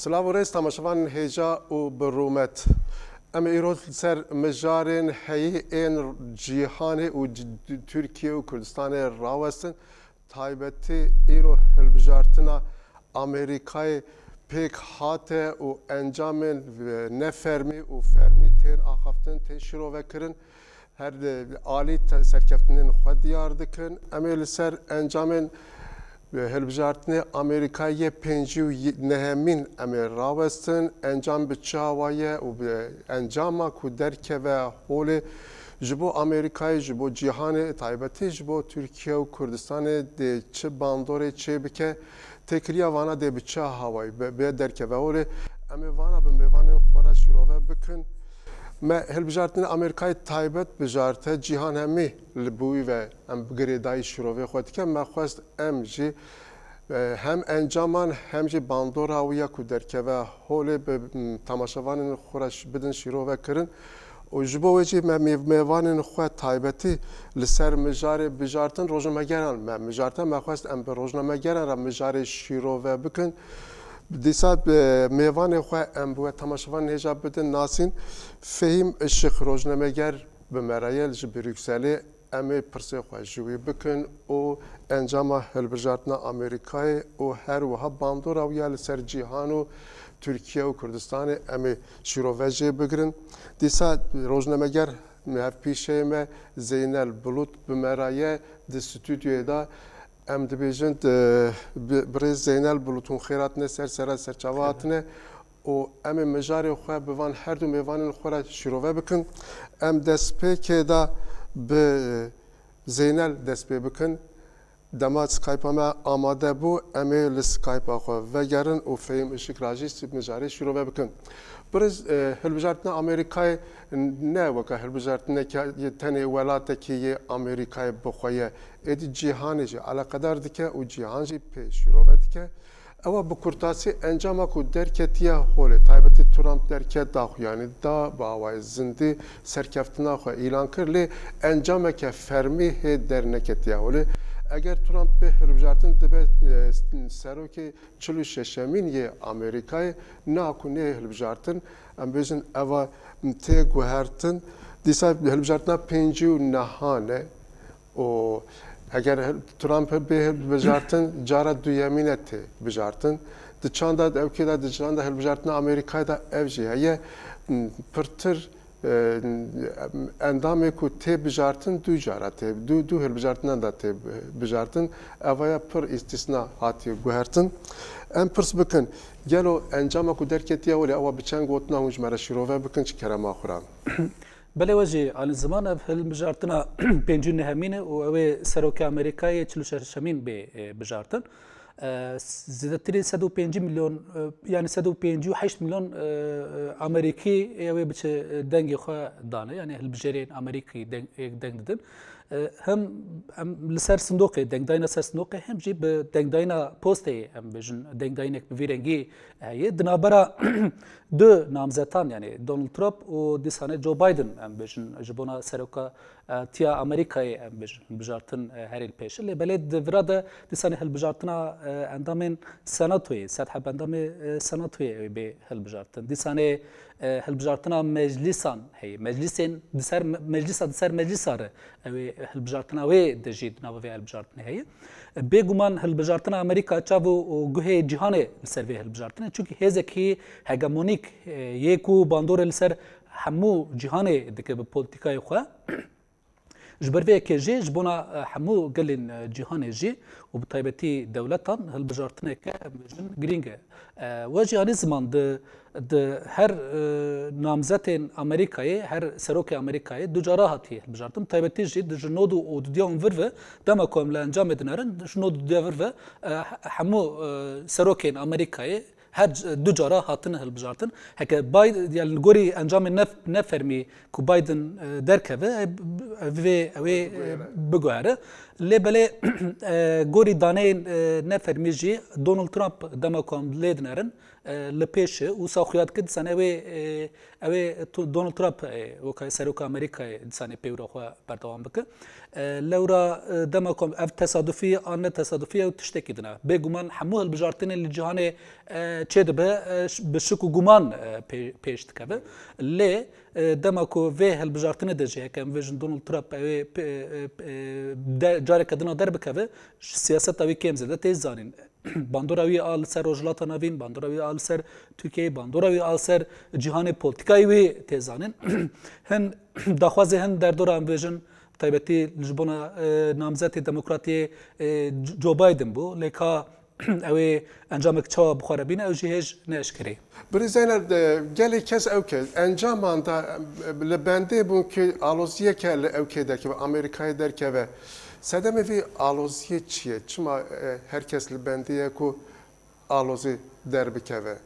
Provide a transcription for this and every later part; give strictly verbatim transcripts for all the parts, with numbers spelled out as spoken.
Silav û rêz temaşevanên hêja û bi rûmet. Em ê îro li ser mijarên heyî ên cîhanê û c-, Tirkiye û Kurdistanê rawestin. Taybetî îro hilbijartina Amerîkayê pêk hate û encamên, e, ne fermî û fermî tên axaftin, tên şîrovekirin. Her, e, alî te-, serkeftinên xwe diyar dikin. Em ê li ser encamên, e, hilbijartinê Amerîkayê yê pêncî û nehemîn em ê rawestin. Encam bi çi awa ye û bi encama ku derkeve holê ji bo Amerîkayê, ji bo cîhanê, taybetî ji bo Tirkiye û Kurdistanê dê çi bandorê çê bike, têkiliya vana dê bi çi awayî be, bê derkeve holê. Em ê vana bi mêvanên xwe re şîrove bikin. Me hilbijartinê Amerîkayê taybet bijarte, cîhan hemî li bo wî ve em bi girêdayî şîrovê xwe dike. Me xwest em jî, e, hem encaman hem jî bandora wî ya ku derkeve holê bi, m, temaşevanên xwe re ş-, bidin şîrove kirin. Û ji bo wê jî me mêv-, mêvanên xwe taybetî li ser mijarê bijartin rojnamegeran me mijarte. Me xwest em bi rojnamegeran re mijarê şîrove bikin. Dîsa, e, mêvanê xwe em bi we temaşevanên hêja bidin nasîn. Fehîm Işık rojnameger bi me re ye ji Brukselê. Em ê pirsê xwe ji wî bikin û encama hilbijartina Amerîkayê û her wiha bandora wî ya li ser cîhan û Tirkiye û Kurdistanê em ê şîrove jê bigirin. Dîsa rojnameger hevpîşeyê me Zeynel Bulut bi me re ye di stûdyoyê de. Em dibêjin, e, bi-, birêz Zeynel Bulut, hûn xêr hatine ser, sera serçava hatine û em ê mijarê xwe bi van her du mêvanên xwe re şîrove bikin. Em destpêkê de bi Zeynel dest pê bikin. Dema Skype-a me amade bû, em ê li Skype-a xwe vegerin û Fehîm Işık re jî mijarê şîrove bikin. Birêz, e, hilbijartina Amerîkayê ne weke hilbijartineke yê tenê welatekî yê Amerîkayê bi xwe ye. Êdî cîhanê jî eleqedar dike û cîhan jî pê şîrove dike. Ewa bi kurtasî encama ku derketiye holê, taybetî Trump derket daxuyanî da, bi awayê zindî serkeftina xwe îlan kir, lê encameke fermî hê derneketiye holê. Eger Trump bê hilbijartin dibe, e, serokê çil û şeşemîn yê Amerîkayê, niha ku nê hilbijartin, em bêjin eva tê guhertin, dîsa hilbijartina pêncî û nehan e. û eger hil-, Trump bê hilbijartin, cara duyemîn e tê bijartin. Di çanda ewkê de, di çanda hilbijartina Amerîkayê de ev jî heye. Pirtir, e, endamê ku tê bijartin du cara tê, du, du hilbijartinan de tê bijartin. Evaya pir îstîsna hatiye guhertin. Em pirs bikin, gelo encama ku derketiye holê ewa bi çend gotina hûn ji me re şîrove bikin ji kerema xwe re? Belê we jî, Alî Ziman, ev hilbijartina pêncî û nehemîn e û ew ê serokê Amerîkayê çil û şeşemîn bê, e, bijartin. E, s-, zêdetirî sed û pêncî milyon, e, yanî sed û pêncî û heşt milyon, e, e, Amerîkî ew ê biçe, e, dengê xwe dane, yanî hilbijêrên Amerîkî deng, ê deng didin. E, hem em li ser sindoqê, dengdayina ser sindoqê, hem jî bi dengdayina posteyê, em bêjin, dengdayinek bi vî rengî heye. Di navbera du namzetan, yanî Donald Trump û dîsane Joe Biden, em bêjin, ji bona seroka, e, tiya Amerîkayê, em bêjin, bijartin, e, herê li pêş. Lê belê di vira de dîsane hilbijartina, e, endamên Senatoyê, sed heb endamê, e, Senatoyê ew ê bê hilbijartin. Dîsane, e, hilbijartina meclîsan heye. Meclîsên di ser me-, meclîsa di ser meclîsa re ew ê hilbijartina wê de jî di nava vê hilbijartinê heye. Bêguman hilbijartina Amerîka çav û, û guhê cîhanê li ser vê hilbijartinê. Çimkî hêzekî hegemonîk, e, yê ku bandorê li ser hemû cîhanê dike bi polîtîkayê xwe. Ji ber vê yekê jî ji bona, e, hemû gelên, e, cîhanê jî û bi taybetî dewletan hilbijartineke, em bêjin, girîng e. E, we jî anî ziman di, di her, e, namzetên Amerîkayê, her serokê Amerîkayê du cara hatiye hilbijartin. Bi taybetî jî di ji nod û dudiya hûn vir ve, dema ku em li encamê dinerin, ji nod û dudiya vir ve, e, he-, hemû, e, serokên Amerîkayê her c-, du cara hatine hilbijartin. Heke Biden, yani li gorî encamê ne, ne fermî ku Biden, e, derkeve, e, b-, b-, vê, ew ê, e, biguhere. Lê belê, e, gorî daneyên, e, ne fermî jî Donald Trump dema ku em lê dinerin, e, li pêş e û wisa xuya dike disan ew ê, e, ew ê Tu-, Donald Trump, e, weka seroka Amerîkayê disanê pêwira xwe berdewam bike. E, lewra, e, dema ku ev tesadufî an ne tesadufî ew tiştekî din e. Bêguman hemû hilbijartinên li cîhanê, e, çêdibe, e, ş-, bi şik û guman, e, pê-, pêş dikeve. Lê, e, dema ku vê hilbijartinê de jî heke em bêjin Donald Trump ew ê p-, e, e, de, careke din a derbikeve, siyaseta wî kêm zêde tê zanîn. Bandora wî a li ser Rojhilata Navîn, bandora wî a li ser Tirkiyeyê, bandora wî a li ser cîhanê, polîtîkayê wî tê zanîn. Hin daxwazê hin derdora em bêjin, taybetî ji bona, e, namzetê demokratiyê, e, Joe Biden bû. Lê ka ew ê encamek çawa bi xwe re bîne, ew jî hêj ne eşkerê. Birî Zeynel, e, gelê kes ew ke encaman da, e, li bendê bûn ki aloziyeke li ew kê derkeve, Amerîkayê derkeve. Sedemê vî aloziyê çi ye? Çima, e, her kes li bendê ye ku alozî derbikeve?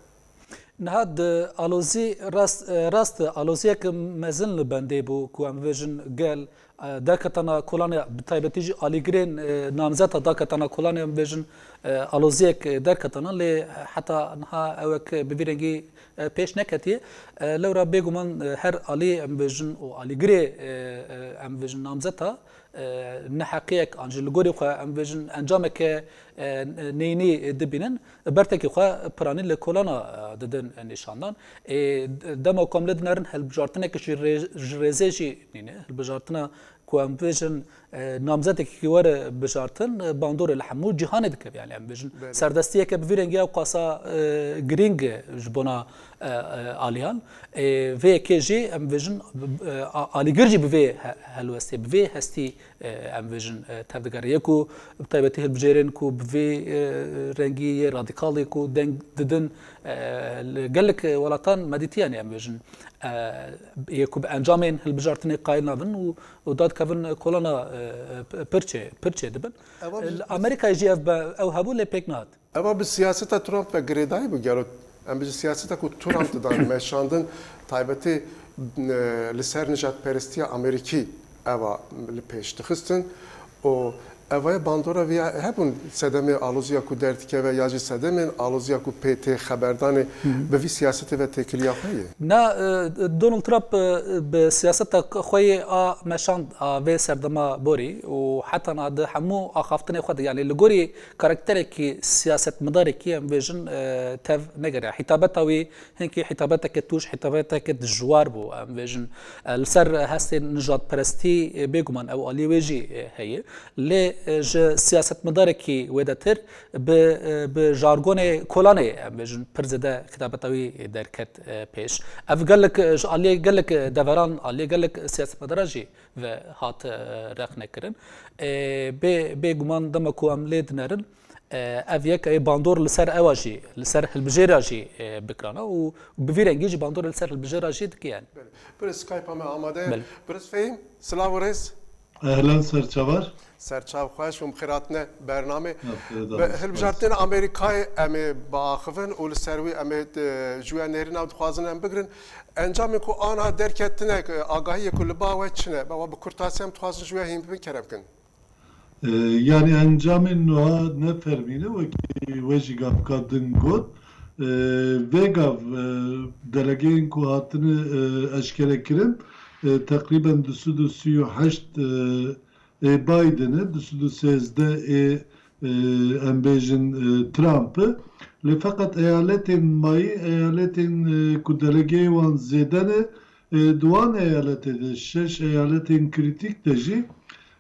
Niha di alozî rast, e, rast e, aloziyek mezin li bendê bû ku em bibêjin gel, e, derketana kolanya, bi taybetî jî alîgirên, e, namzeta daketana kolanya em bibêjin, e, aloziyek, e, derketana, lê heta niha ewek bi vî rengî, e, pêş neketiye. E, lewra bêguman, e, her alî em bibêjin û alîgirê, e, e, em bibêjin namzeta, e, neheqiyek an jî li gorî xwe em bêjin encameke, e, neyînî dibînin, bertekî xwe piranî li kolana, e, didin nîşandan. Ê, dema ku em lê dinerin hilbijartineke jî rê-, ji rêzê jî nîne. Hilbijartina ku em bêjin, e, namzetekî were bijartin, e, bandorê li hemû cîhanê dikeve. Yani em bêjin Belê. serdestiyeke bi vî rengî ew qasa, e, girîng e ji bona, e, e, aliyan. Ê, vê yekê jî em bêjin, e, a-, alîgir jî bi vê he-, helwestê, bi vê hestî, e, em bêjin, e, tevdigere. Yê ku bi taybetî hilbijêrên ku bi vê, e, rengî yê radîkalê ku deng didin, e, li gelek welatan me dîtiye, em bêjin, e, yê ku bi encamên hilbijartinê qayil nabin û, û dadikevin kolana, e, e, pirçê, pirçê dibin. Ewa bi Li Amerîkayê jî ev be, ew hebû lê pêk nehat. Eva bi siyaseta Trump ve girêdayî bû gelo? Em bi siyaseta ku Trump didan meşandin, taybetî, e, li ser nijadperestiya Amerîkî eva li pêş dixistin û evaya bandora viya hebûn sedemê aloziya ku derdikeve ya jî sedemên aloziya ku pê tê xeberdanê Hı hı. bi vî siyasetê ve têkiliya xwe ye? Na, e, Donald Trump, e, bi siyaseta xwe yê a meşand a vê serdema borî û heta niha di hemû axaftinê xwe de, yani li gorî karakterekî siyasetmedarekî, em bêjin, e, tev negeriya. Hîtabeta wî hinkî hîtabeteke tûj, hîtabeteke dijwar bû, em bêjin. E, li ser hestên nijadperestî, e, bêguman ew aliyê wê jî, e, heye. Lê, e, ji siyasetmedarekî wêdetir bi, e, bi jargonê kolanê, em bêjin, pir zêde xîtabeta wî derket, e, pêş. Ev gelek, e, ji aliyê gelek, e, deveran, aliyê gelek siyasetmedara jî ve hat, e, rexnekirin. E, bê, bêguman dema ku em lê dinerin, e, ev yek ê bandor li ser ewa jî, li ser hilbijêra jî, e, bikirana û bi vî rengî jî bandor li ser hilbijêra jî dikiyen. Belê. Birêz Skype-a me amade ye. Belê. Birêz Fehîm, silav û rêz. Ehlen serçavar. Serçav xweş û bi xêr hatine bernamê. Ya, xêr Bi daxist. Hilbijartinên Amerîkayê em ê biaxivin û li ser wî em ê, e, ji wê nêrîna dixwazin em bigirin. Encamên ku aniha derketine, e, agahiyê ku li ba we çi ne? Be we bi kurtasî em dixwazin ji wê hîn bibin, kerem kin. E, yani encamên nuha ne fermî ne, wekî we jî gavka din got. E, vê gav, e, delegeyên ku hatine, e, eşkere kirin, e, teqrîben du sed û sî û heşt, e, ê Biden e, du sed û sêzdeh ê, e, em bêjin, e, Trump e. Lê feqet eyaletên mayî, eyaletên, e, ku delegeyê wan zêde ne, e, di wan eyaletê de, şeş eyaletên krîtîk de jî,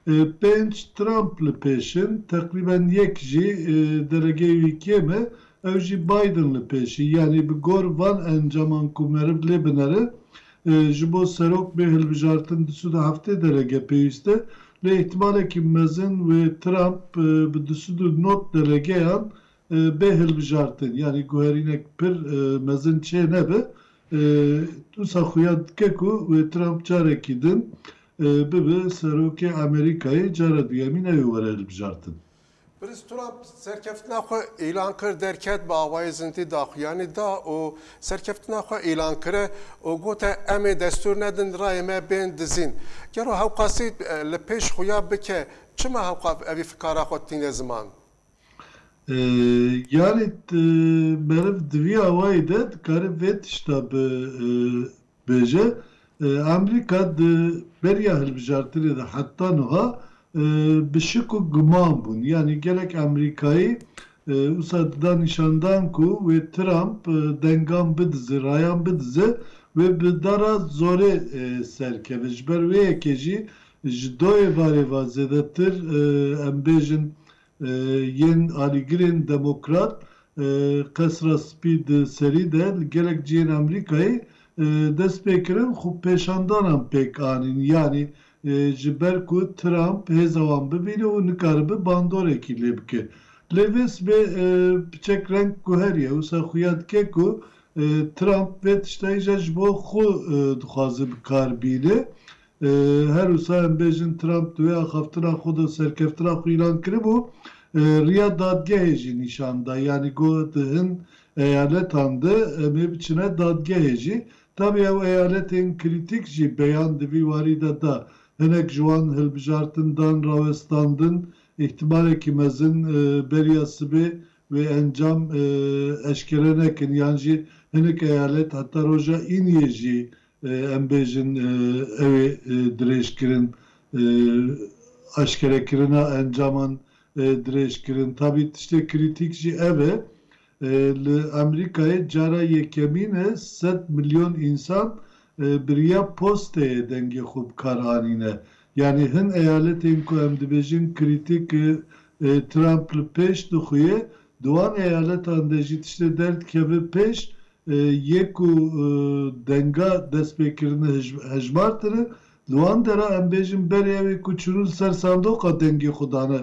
e, pênc Trump li pêş in, teqrîben yek jî, e, delegeyê wî kêm e, ew jî Biden li pêş e. Yanî bi gor van encaman ku meriv lê binere, e, ji bo serok bê hilbijartin du sed û heftê delege pêwîst e. Lê îhtimalekî mezin wê Trump, e, bi du sed û nod delegeyan, e, bê hilbijartin. Yanî guherînek pir, e, mezin çê nebe. E, wisa xuya dike ku wê Trump carekî din, e, bibe serokê Amerîkayê cara duyemîn ew ê were hilbijartin. Birêz Trump serkeftina xwe îlan kir, derket, bi awayê zindî daxuyanî da û serkeftina xwe îlan kire û gote, em ê destûr nedin rayê me bên dizîn. Gelo hewqasî, e, li pêş xuya bike, çima hewqas evî fikara xwe tîne ziman? E, yani, e, meriv di vî awayî de dikare vê tişta bi, e, bêje. E, Amerîka di beriya hilbijartinê de heta niha, e, bi şik û guman bûn. Yani gelek Amerîkayî, e, wisa dida nîşandan ku wê Trump, e, dengan bidize, rayan bidize, wê bi dara zorê, e, serkeve. Ji ber wê yekê jî ji doyê varê ve zêdetir, e, em bêjin, e, yên alîgirên demokrat, e, Qesra Spî di serî de li gelek cihên Amerîkayê, e, dest pê kirin, xwe pêşandanan pêk anîn. Yanî, e, ji ber ku Trump hêza wan bibîne û nikaribe bandorekî lê bike. Lê vê sibê, e, piçek reng guheriye. Wisa xuya dike ku, e, Trump vê tiştayî jî ji bo xwe, e, dixwaze bi kar bîne. E, her wisa em bêjin Trump di wê axaftina xwe de serkeftina xwe îlan kiribû, e, riya dadgehê jî nîşan da. Yanî got di hin eyaletan de em ê biçine dadgehê jî. Tabî ew eyaletên krîtîk jî beyan di vî warî de da. Hinek ji wan hilbijartin dan rawestandin, îhtimalekî mezin, e, beriya sibê wê encam, e, eşkere nekin, yan jî hinek eyalet heta roja îniyê jî, e, em bêjin, e, ew ê, e, dirêjkirin, e, aşkerekirina encaman, e, dirêjkirin. Tabî tiştê krîtîk jî ev e, e, li Amerîkayê cara yekemîn e sed milyon însan, e, bi riya posteyê dengê xwe bi kar anîne. Yanî hin eyaletên ku em dibêjin krîtîk, e, e, Trump li pêş dixuye, di wan eyaletan de jî tiştê derdikeve pêş, e, yê ku, e, denga destpêkirine hij-, hejmartine, li wan dera em bêjin berê ew ê ku çûnû li ser sandoqa dengê xwe dane,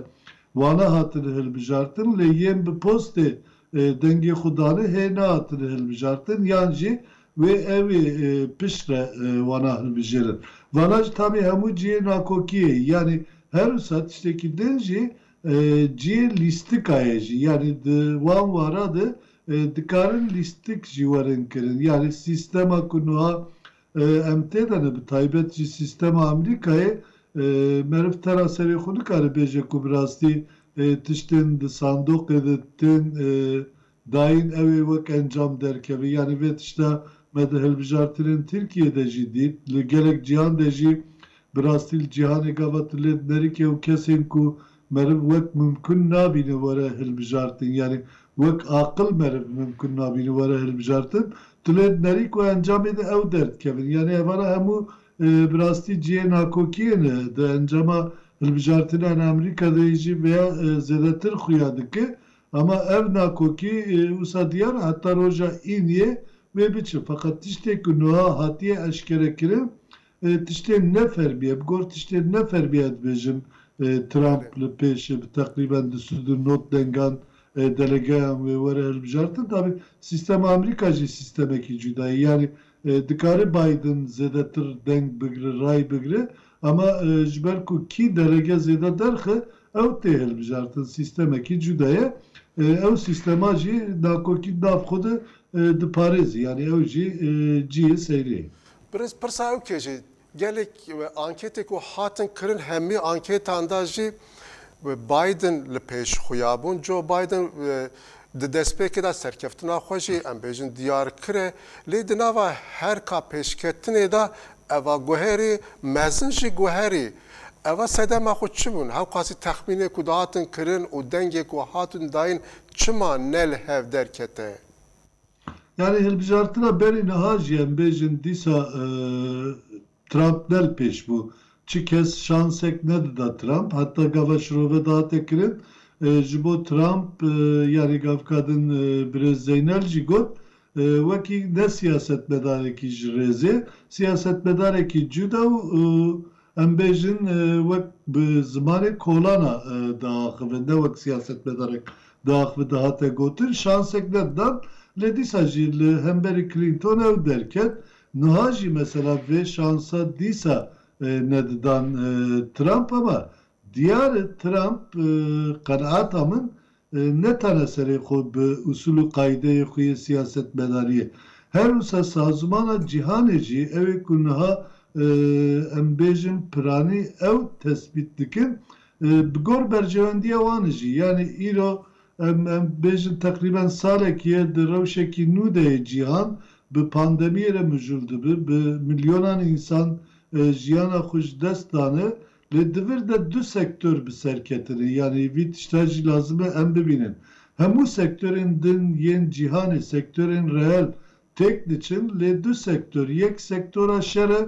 wana hatine hilbijartin, lê yên bi postê, e, dengê xwe dane hê nehatine hilbijartin, yan jî wê ew ê, e, piştre, e, wana hilbijêrin. Vana jî tabî hemû cihê nakokiyê, yanî her wisa tiştekî din jî, e, cihê lîstika ye jî. Yanî di wan wara de, e, dikarin lîstik jî werin kirin. Yanî sîstema ku niha, e, em tê de ne, bi taybet jî sîstema Amerîkayê, e, meriv tera serê xwe nikare bêje ku bi rastî, e, tiştên di sandoqê de tên, e, dayîn ew ê wek encam derkeve. Yanî vê tişta me di hilbijartinên Tirkiyê de jî dît. Li gelek cihan de jî bi rastî li cîhanê gava tu lê dinerikê û kesên ku meriv wek mimkun nabîne were hilbijartin. Yanî wek aqil meriv mimkun nabîne were hilbijartin. Tu lê dinerî ku encamê de ew derdikevin. Yanî evana hemû, e, bi rastî cihê nakokiyê ne. Di encama hilbijartina Amerîka de jî veya, e, zêdetir xuya dike. Ama ev nakokî, e, wisa diyar e, heta roja îniyê wê biçe. Feqet tiştê ku niha hatiye eşkerekirin, e, tiştên nefermî ye. Bi gor tiştên nefermî ye dibêjin, e, Trump li pêş, e, bi teqrîben du sed û nod dengan, e, delegeyan wê were hilbijartin. Tabî sîstema Amerîka jî sîstemekî cuda ye. Yanî, e, dikare Biden zêdetir deng bigire, ray bigire. Ama, e, ji ber ku kî delege zêde derxe, ew tê hilbijartin, sîstemekî cuda ye. E, ew sîstema jî nakokî nav xwe de, e, diparêzî. Yanî ew jî, e, cihê seyrê ye. Birêz, pirsa ew kê jî, gelek, e, anketê ku hatin kirin, hemî anketan de jî Biden li pêş xuya bûn. Joe Biden, e, di destpêkê de serkeftina xwe jî, em bêjin, diyar kire. Lê di nava herka pêşketinê de eva guherî, mezin jî guherî. Eva sedema xwe çi bûn? Hewqasî texmînê ku dihatin kirin û dengê ku hatin dayîn çima ne li hev derkete? Yani hilbijartina berî niha jî em bêjin dîsa, e, Trump ne li pêş bû. Çi kes şansek nedida Trump. Heta gava şirove dihate kirin, e, ji bo Trump, e, yani gavka din, e, birêz Zeynel jî got, e, wekî ne siyasetmedarekî ji rêzê, siyasetmedarekî cuda û, e, em bêjin, e, wek bi zimanê kolana, e, diaxive, ne wek siyasetmedarek diaxive dihate gotin. Şansek nedidan, lê dîsa jî li hemberî Clinton ew derket. Niha jî mesela vê şansa dîsa, e, nedidan, e, Trump, ama diyar e Trump, e, qenaeta min, e, ne tane serê xwe bi usul û qaydeyê xwe yê siyasetmedariyê. Her wisa sazmana cîhanê jî ew ê ku niha, e, em bêjin piranî ew tespît dikin, e, bi gor berjewendiya wan jî. Yani îro em, em bêjin teqrîben salekî ye di rewşekî nû de ye cîhan, bi pandemiyê re mijûl dibe, bi milyonan însan, e, jiyana xwe ji dest dane. Lê di vir de du sektor bi ser ketine. Yanî vî tişta jî lazim e em bibînin. Hemû sektorên din yên cîhanê, sektorên reel têk diçin, lê du sektor, yek sektora şer e,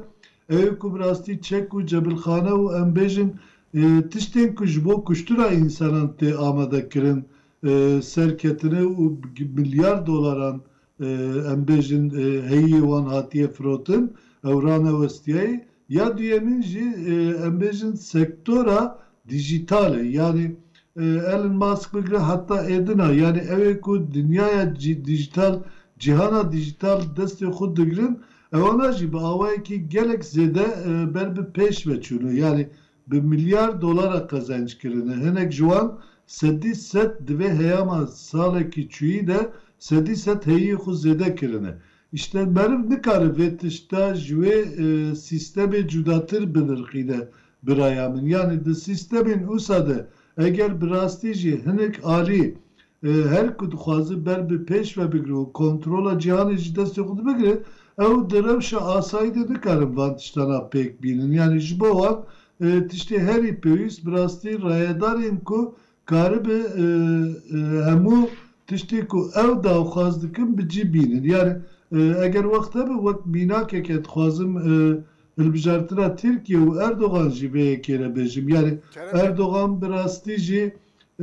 ew ê ku bi rastî çek û cebilxane û em bêjin, e, tiştên ku ji bo kuştina însanan tê amade kirin, e, ser ketine û milyar dolaran, e, em bêjin, e, heyî wan hatiye firotin, ew ranewestiyayê. Ya duyemîn jî, e, em bêjin sektora dîjîtal e. Yanî, e, Elon Musk bigire heta êdina, yanî ew ê ku dinyaya cî-, dîjîtal, cîhana dîjîtal destê xwe digirin, ewana jî bi awayekî gelek zêde, e, ber bi pêş ve çûne. Yanî bi milyar dolara qezenc kirine. Hinek ji wan sedî sed di vê heyama salekî çûyî de sedî sed heyî xwe zêde kirine. Îşte meriv nikare vê tişta ji wê, e, sîstemê cudatir binirxîne biraya min. Yanî di sîstemên usa de eger bi rastî jî hinek alî, e, her ku dixwaze ber bi pêş ve bigire û kontrola cîhanê ji destê xwe de bigire, ew di rewşa asayî de nikarin van tiştana pêk bînin. Yanî ji bo wan, e, tiştê herî pêwîst bi rastî rayedarên ku karibe, e, e, hemû tiştê ku ew daxwaz dikin bi cî bînin. Yanî, e, eger wext hebe wek mînakeke dixwazim, e, hilbijartina Tirkiye û Erdogan jî vê yekê re bêjim. Yanî Kerem Bey. Erdogan bi rastî jî,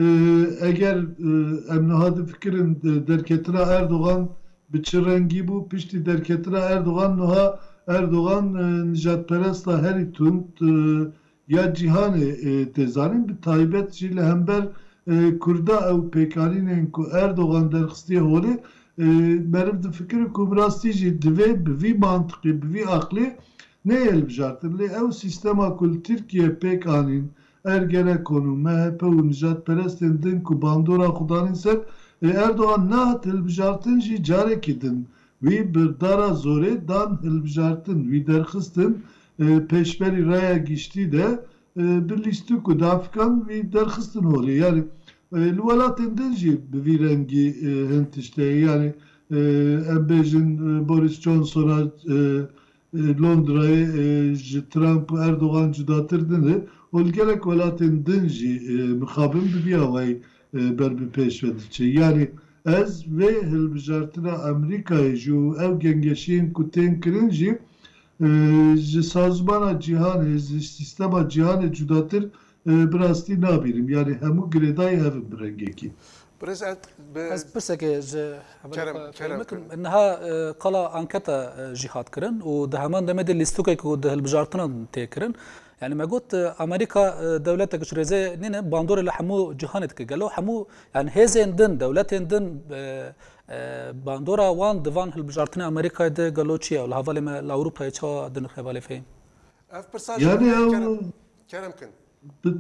e, eger, e, em niha difikirin, e, derketina Erdogan bi çi rengî bû, piştî derketina Erdogan, niha Erdogan, e, nijadperesta herî tund, e, ya cîhanê, e, tê zanîn, bi taybet jî li hember, e, Kurda ew pêkanînên ku Erdogan derxistiye holê, e, meriv difikire ku bi rastî jî divê bi vî mantiqê, bi vî aqlê neyê hilbijartin. Lê ew sîstema ku li Tirkiye pêk anîn, Ergenekon û M H P û nijadperestên din ku bandora xwe danîn ser, e, Erdogan nehat hilbijartin jî carekî din wî bi dara zorê dan hilbijartin, wî derxistin, e, pêşberî raya giştî de, e, bi lîstik û dafikan wî derxistin holê. Yanî, e, li welatên din jî bi vî rengî, e, hin tişt heye. Yanî, e, em bêjin, e, Boris Johnsona, e, e, Londrayê, e, ji Trump û Erdogan cudatir din e. Û li gelek welatên din jî, e, mixabin bi vî awayî, e, ber bi pêş ve diçe. Yanî ez vê hilbijartina Amerîkayê jî û ew gengeşiyên ku tên kirin jî, e, ji sazmana cîhanê, ji sîstema cîhanê cudatir, e, bi rastî nabînim. Yanî hemû girêdayî hev in bi rengekî. Birêz, ez bi Ez pirsekê ji hevalê Kerem, xwe Kerem, fêhm bikim. Kerem. Niha, e, qala anketa, e, jî hat kirin û di heman demê de lîstikek ku di hilbijartinan tê kirin. Yani me got, e, Amerîka, e, dewletek ji rêzê nîne, bandorê li hemû cîhanê dike. Gelo hemû, yani hêzên din, dewletên din, e, e, bandora wan di van hilbijartinê Amerîkayê de gelo çi ye? Li hevalê me li Ewropayê çawa dinirxe hevalê fêhm? Ev pirsa jî Yani ew Kerem, Kerem kin. bi,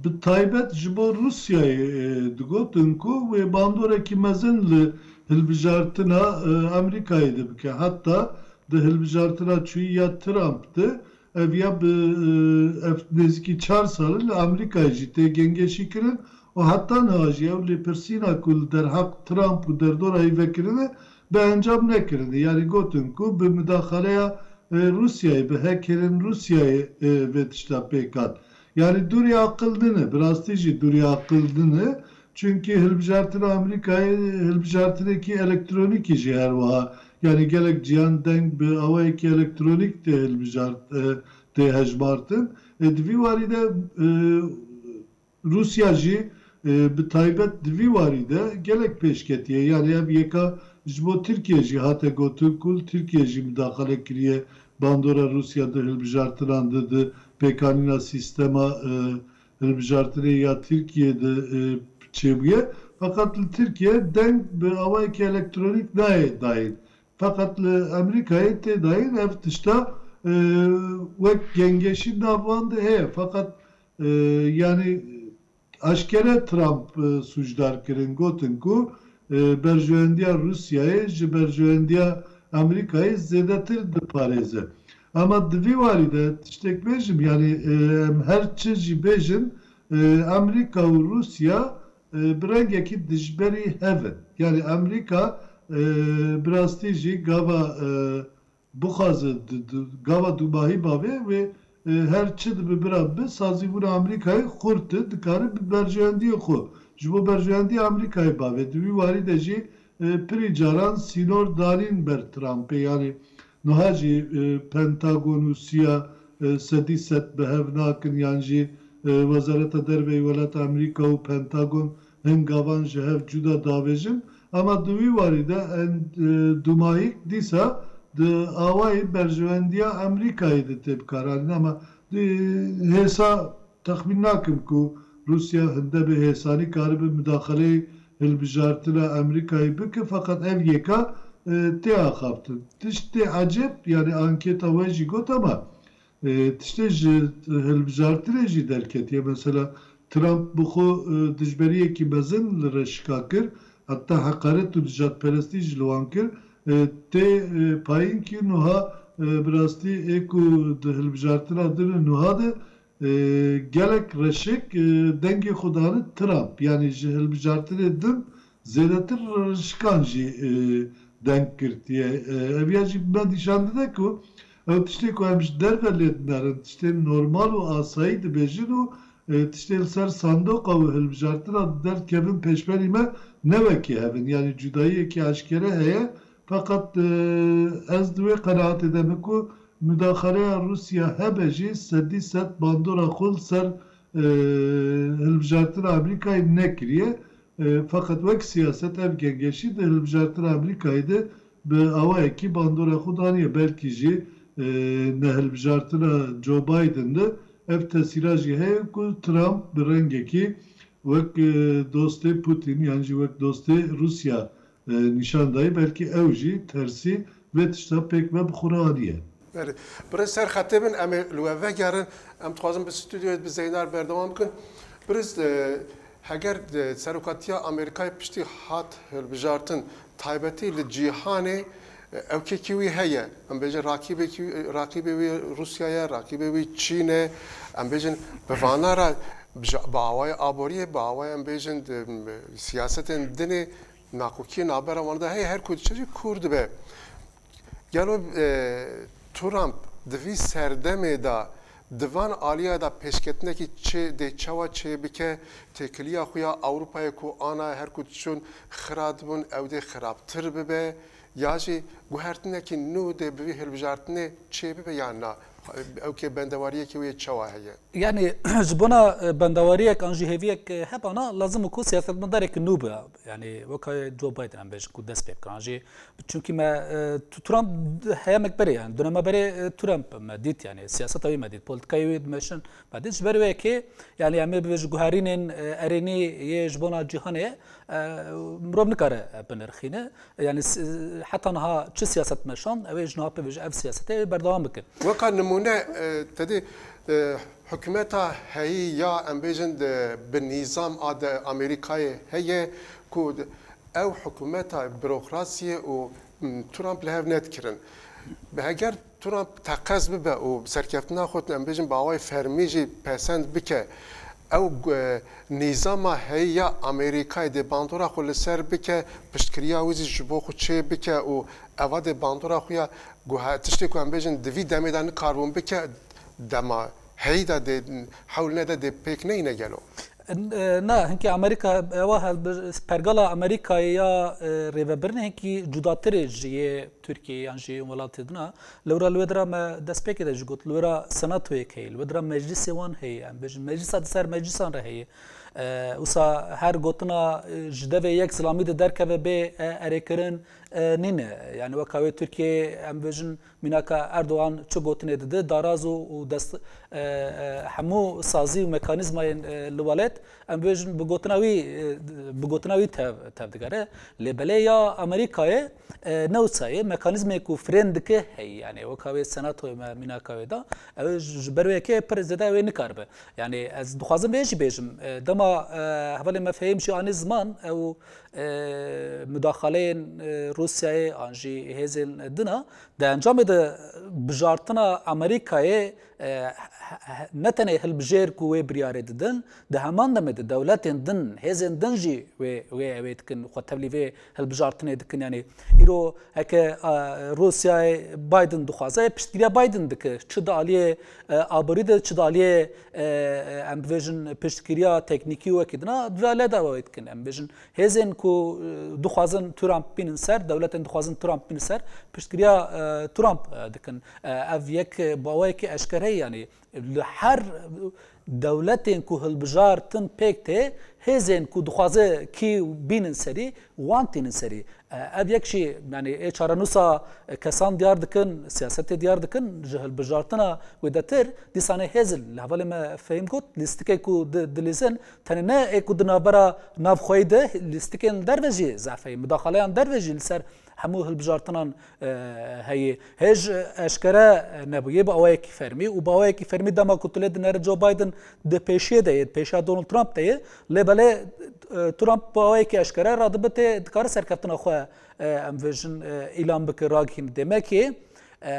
bi taybet ji bo Rûsyayê, e, digotin ku wê bandorekî mezin li hilbijartina, e, Amerîkayê de bike. Heta di hilbijartina çûyî ya Trump de ev ya bi, e, ev nêzîkî çar sal in li Amerîkayê jî tê gengeşî kirin û heta niha jî ew lêpirsîna ku li derheq Trump û derdora wî vekirine bi encam nekirine. Yanî gotin ku bi mudaxaleya, e, Rûsyayê, bi hekêrên Rûsyayê, e, vê tişta pêk hat. Yanî dûrî aqil nîne, bi rastî jî dûrî aqil nîne. Çunkî hilbijartina Amerîkayê hilbijartinekî elektronîkî jî her wiha. Yanî gelek ciyan deng bi awayekî elektronîk tê hilbijart, e, tê hejmartin. E, di vî warî de, e, Rûsya jî, e, bi taybet di vî warî de gelek pêşketî ye. Yanî ev yeka ji bo Tirkiye jî hate gotin ku li Tirkiye jî mudaxale kiriye bandora Rûsya di hilbijartinan de, di pêkanîna sîstema, e, hilbijartinê ya Tirkiye de, e, çêbûye. Feqet li Tirkiye deng bi awayekî elektronîk nayê dayîn. Feqet li Amerîkayê tê dayîn, ev tişta, e, wek gengeşî nav wan de heye. Feqet, e, yanî aşkere Trump, e, sûcdar kirin, gotin ku, e, berjewendiya Rûsyayê ji berjewendiya Amerîkayê zêdetir diparêze. Ama di vî warî de tiştek bêjim, yanî, e, em her çi jî bêjin, e, Amerîka û Rûsya, e, bi rengekî dijberî hev in. Yanî Amerîka, e, bi rastî jî gava, e, bixwaze di, di, gava dûmahî bavê wê, e, her çi dibe bira bibe, sazîbûna Amerîkayê xurt e, dikare bi berjewendiyê xwe. Ji bo berjewendiya Amerîkayê bavê. Di wî warî de jî, e, pirî caran sînor danîn ber Trumpê. Yanî niha jî, e, Pentagon û siya, e, sedî sed bi hev nakin, yan jî, e, Wezareta Derve yê Welata Amerîka û Pentagon hin gavan ji hev cuda davêjin. Ama di wî warî de en, e, dûmahîk dîsa di awayê berjewendiya Amerîkayê de tê bikaranîn. Ama di hêsa texmîn nakim ku Rûsya hinde bi hêsanî karibe mudaxaleyê hilbijartina Amerîkayê bike, feqet ev yeka, e, tê axaftin. Tiştê ecêb, yanî anketa we jî got, ama, e, tiştê ji hilbijartinê jî derketiye. Mesela Trump bi xwe, e, dijberiyekî mezin li Reşîka kir, heta heqaret û nijadperestî jî li wan kir. E, tê, e, payîn kî niha, e, bi rastî ê ku di hilbijartina din û niha de, e, gelek Reşik, e, dengê xwe dane Trump. Yanî ji hilbijartinê din zêdetir Reşikan jî, e, deng girtiye. E, ev ya jî me nîşan dide ku ew tiştê ku em ji derve lê dinerin, tiştên normal û asayî dibêjin û, e, tiştê li ser sandoqa û hilbijartina derdikevin pêşberî me ne wekî hev in. Yanî cudayiyekî eşkere heye. Feqet, e, ez di wê qenaatê de me ku mudaxaleya Rûsya hebe jî sedî sed bandora xwe li ser, e, hilbijartina Amerîkayê nekiriye. E, feqet wek siyaset ev gengeşî di hilbijartina Amerîkayê de bi awayekî bandora xwe daniye. Belkî jî, e, nehilbijartina Joe Biden de ev tesîra jî heye ku Trump bi rengekî wek, e, dostê Putin yan jî wek dostê Rûsya, e, nîşan dayî, belkî ew jî tersî vê tişta pêk ve bi xwe re aniye. Belê. Birêz ser xetê bin, em ê li we vegerin. Em dixwazin bi stûdyoyê bi Zeynar berdewam bikin. Birêz, e, heger, e, serokatiya Amerîkayê piştî hat hilbijartin, taybetî li cîhanê, e, ewkekî wî heye. Em bêjin rakîbekî, raqîbê wî Rûsya ye, raqîbê wî Çîn e. Em bêjin bi vana re bi ja-, bi awayê aboriyê, bi awayê em bêjin di, siyasetên dinê nakokiyê navbera wan de heye, her ku diçe jî kûr dibe. Gelo, e, Trump di vî serdemê de di van aliya de pêşketinekî çê, dê çawa çê bike, têkiliya xwe ya Ewropayê ku ana her ku diçûn xira dibûn, ew dê xirabtir bibe, ya jî guhertinekî nû dê bi vî hilbijartinê çê bibe yan na? Ew kê bendewariyekî wê çawa heye? Yanî ji bona, e, bendewariyek an jî hêviyek, e, hebana, lazim e ku siyasetmedarekî nû be. Yanî weka Joe Biden em bêjin ku dest pê bikin. An jî çunkî me, e, tu-, Trump heyemek berê, yanî dönema berê, e, Trump me dît, yanî siyaseta wî me dît, polîtikayê wî dimeşin me dît. Ji ber wê yekê, yanî em ê bibêjin guherînên, e, erênî yê ji bona cîhanê, e, mirov nikare, e, binirxîne. Yanî s-, heta niha çi siyaset meşand, ew ê ji niha pê ve jî ev siyasetê ew ê berdewam bikin. Weka nimûne, e, te dî, e, hikûmeta heyî ya em bêjin de bi nîzam a de Amerîkayê heye ku de-, ew hikûmeta burokrasiyê û, m, Trump li hev nedikirin. Bi heger Trump teqez bibe û serkeftina xwe, em bêjin, bi awayê fermî jî pesend bike, ew, e, nîzama heye ya Amerîkayê dê bandora xwe li ser bike, piştgiriya wî jî ji bo xwe çê bike û eva dê bandora xwe ya guhe-, tiştê ku em bêjin di vî demê de nikaribûn bike, dema heyî de dê hewl nede dê pêk neyne gelo. E, na, hinkî Amerîka, ewa hel-, pergala Amerîkayê ya, e, rêvebirinê hinkî cudatir e ji yê Tirkiyeyê yan jî welatê din a. Lewra li wê dira me destpêkê de jî got, li wê ra senatoyek heye, li wê dira meclisê wan heye, em bêjin meclisa di ser meclisan re heye. E, wisa her gotina, e, ji devê yek zilamî de derkeve bê, e, erêkirin, e, nîne. Yani weka wê Tirkiyeyê em bêjin mînaka Erdogan çi gotinê dide, daraz û, û dest, e, e, hemû sazî û mekanîzmayên, e, li welat, em bêjin bi gotina wî, e, bi gotina wî tev, tev digere. Lê belê ya Amerîkayê, e, ne wisa ye, mekanîzmê ku firên dike heye, yani weka wê senatoyê me mînaka wê da, ew ji, ji ber wê yekê pir zêde wê nikaribe. Yani ez dixwazim vê jî bêjim, e, dema, e, hevalê me Fehîm jî anî ziman, ew, e, mudaxaleyên, e, Rûsyayê an jî hêzên din a, di encamê de bijartina Amerîkayê e, he-, he-, ne tenê hilbijêr ku wê biryarê didin, di heman demê de dewletên din, hêzên din jî wê, wê, wê dikin, xwe tevlî vê hilbijartinê dikin. Yanî îro heke, e, Rûsyayê Biden dixwaze, piştgiriya Biden dike. Çi di aliyê, e, aborî de, çi di aliyê, e, e, em bibêjin piştgiriya teknîkî û wekî dina, di vê aliyê de wê dikin. Em bibêjin hêzên ku, e, dixwazin Trump bînin ser, dewletên dixwazin Trump bînin ser, piştgiriya, e, Trump, e, dikin. E, ev yek, e, baweyekî eşkere ye, yanî li her dewletên ku hilbijartin pêk tê, hêzên ku dixwaze kî bînin serî, wan tînin serî. E, ev yek jî, yanî ê çarenûsa, e, kesan diyar dikin, siyasetê diyar dikin, ji hilbijartina wêdetir, dîsanê hêz li hevalê me Fehîm got, lîstikê ku di-, dilîzin, tenê ne ê ku di navbera navxweyî de, lîstikên derve jî zehf heye, mudaxaleyan derve jî li ser hemû hilbijartinan, e, heye. Hêj eşkere nebûye bi awayekî fermî û bi awayekî fermî dema ku tu lê dinere Joe Biden di pêşiyê de ye, di pêşiya Donald Trump de ye. Lê belê, e, Trump bi awayekî eşkere radibe tê, dikare serkeftina xwe, e, em vêjin, e, îlan bike, ragihîne. Demekê, e,